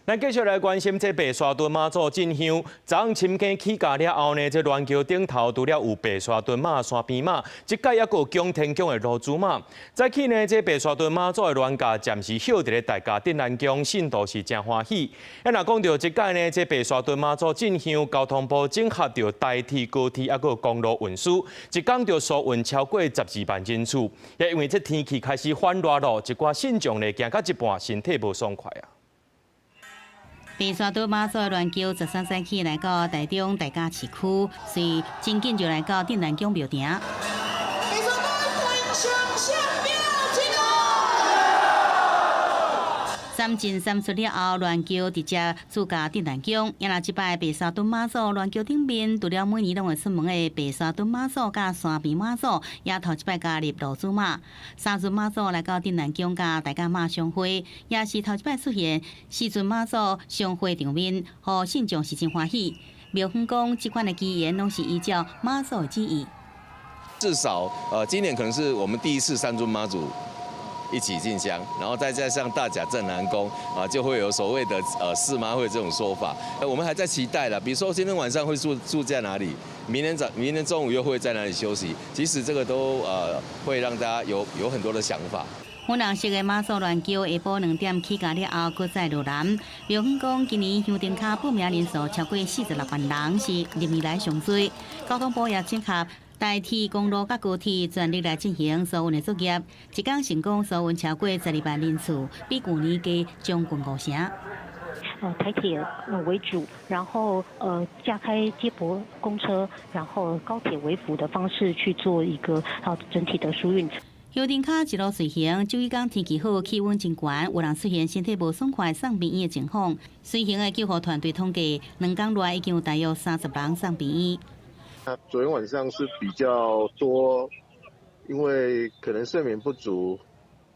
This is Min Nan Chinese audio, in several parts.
咱繼續來關心這白沙屯媽祖進香，昨昏深更起駕了後呢，這鸞橋頂頭除了有白沙屯媽、山邊媽，這擺猶閣有拱天宮的羅珠媽。早起呢，這白沙屯媽祖的鑾駕暫時歇佇咧大甲鎮瀾宮，信徒是誠歡喜。啊，若講著這擺呢，這白沙屯媽祖進香，交通部整合著台鐵、高鐵猶閣公路運輸，一工就疏運超過12萬人次。也因為這天氣開始反熱咯，一寡信眾呢行到一半，身體無爽快啊。白沙屯媽祖的鑾轎13早起來到台中大甲市區，隨真緊就來到鎮瀾宮廟埕。白沙屯上上廟進三進三出了後，鑾轎直接駐駕鎮瀾宮。也若這擺白沙屯媽祖鑾轎頂面，除了每年攏會出門的白沙屯媽祖佮山邊媽祖，也頭一擺加入羅珠媽。三尊媽祖來到鎮瀾宮佮大甲媽相會，也是頭一擺出現四尊媽祖相會場面，予信眾是真歡喜。廟方講，這款的機緣攏是依照媽祖的旨意。至少，今年可能是我們第一次三尊媽祖一起進香，然後再加上大甲鎮瀾宮啊，就會有所謂的四媽會這種說法。我們還在期待啦，比如說今天晚上會住在哪裡，明天中午又會在哪裡休息。其實這個都會讓大家有很多的想法。粉紅色的媽祖鑾轎下晡2點起駕了後，閣再落南。廟方講，今年香燈跤報名人數超過46萬人，是歷年來上濟。交通部也整合台鐵、公路佮高鐵全力來進行疏運的作業，一工成功疏運超過12萬人次，比舊年加將近五成。台鐵為主，然後加開接駁公車，然後高鐵為輔的方式去做一個整體的疏運。香燈跤一路隨行，就伊講天氣好，氣溫真懸，有人出現身體無爽快、送病院的情況。隨行的救護團隊統計，2工內已經有大約30人送病院。昨天晚上是比較多，因為可能睡眠不足，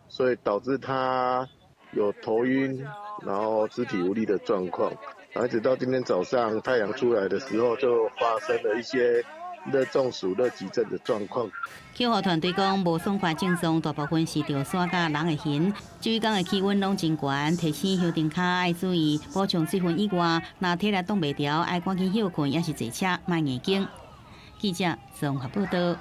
所以導致他有頭暈，然後肢體無力的狀況。然後一直到今天早上太陽出來的時候，就發生了一些熱中暑、熱急症的狀況。救護團隊講，無爽快症狀大部分是著沙佮人會痕。這幾工的氣溫攏真懸，提醒香燈跤愛注意補充水分以外，若體力擋袂牢，愛趕緊歇睏，抑是坐車，莫硬頸。記者綜合報道。